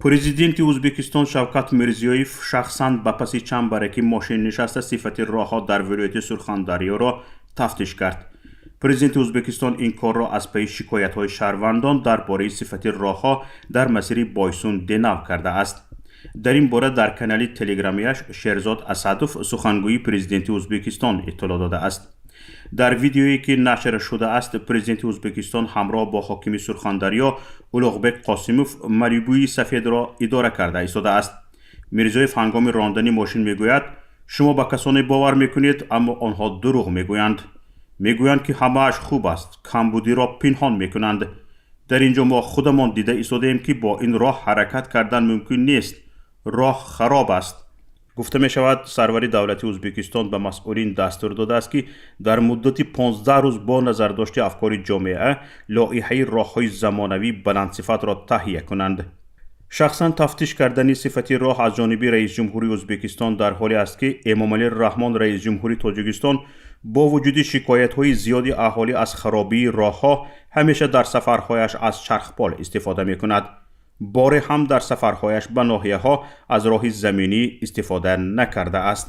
Президенти Ӯзбекистон Шавкат Мирзиёев шахсан ба паси чанд бараки мошин нишаста, сифати роҳҳо дар вилояти Сурхандарёро тафтиш кард. Президенти Ӯзбекистон ин корро аз пайи шикоятҳои шаҳрвандон дар бораи сифати роҳҳо дар масири Бойсун Денав кардааст. Дар ин бора дар канали телеграмияш Шерзод Асадов, сухангӯи президенти Ӯзбекистон, иттилоъ додааст. Дар видеое, ки нашр шудааст, президенти Ӯзбекистон ҳамроҳ бо ҳокими Сурхандарё Улуғбек Қосимов Малибуи сафедро идора карда истодааст. Мирзоев ҳангоми рондани мошин мегӯяд: «Шумо ба касоне бовар мекунед, аммо онҳо дурӯғ мегӯянд. Мегӯянд, ки ҳамааш хуб аст, камбудиро пинҳон мекунанд. Дар ин ҷо мо худамон дида истодаем, ки бо ин роҳ ҳаракат кардан мумкин нест. Роҳ хароб аст». Гуфта мешавад, сарвари давлати Ӯзбекистон ба масъулин дастур додааст, ки дар муддати 15 рӯз бо назардошти афкори ҷомеа лоиҳаи роҳҳои замонавии баландсифатро таҳия кунанд. Шахсан тафтиш кардани сифати роҳ аз ҷониби раисҷумҳури Ӯзбекистон дар ҳоле аст, ки Эмомалӣ Раҳмон, раисҷумҳури Тоҷикистон, бо вуҷуди шикоятҳои зиёди аҳолӣ аз харобии роҳҳо, ҳамеша дар сафарҳояш аз чархбол истифода мекунад. Боре ҳам дар сафарҳояш ба ноҳияҳо аз роҳи заминӣ истифода накардааст.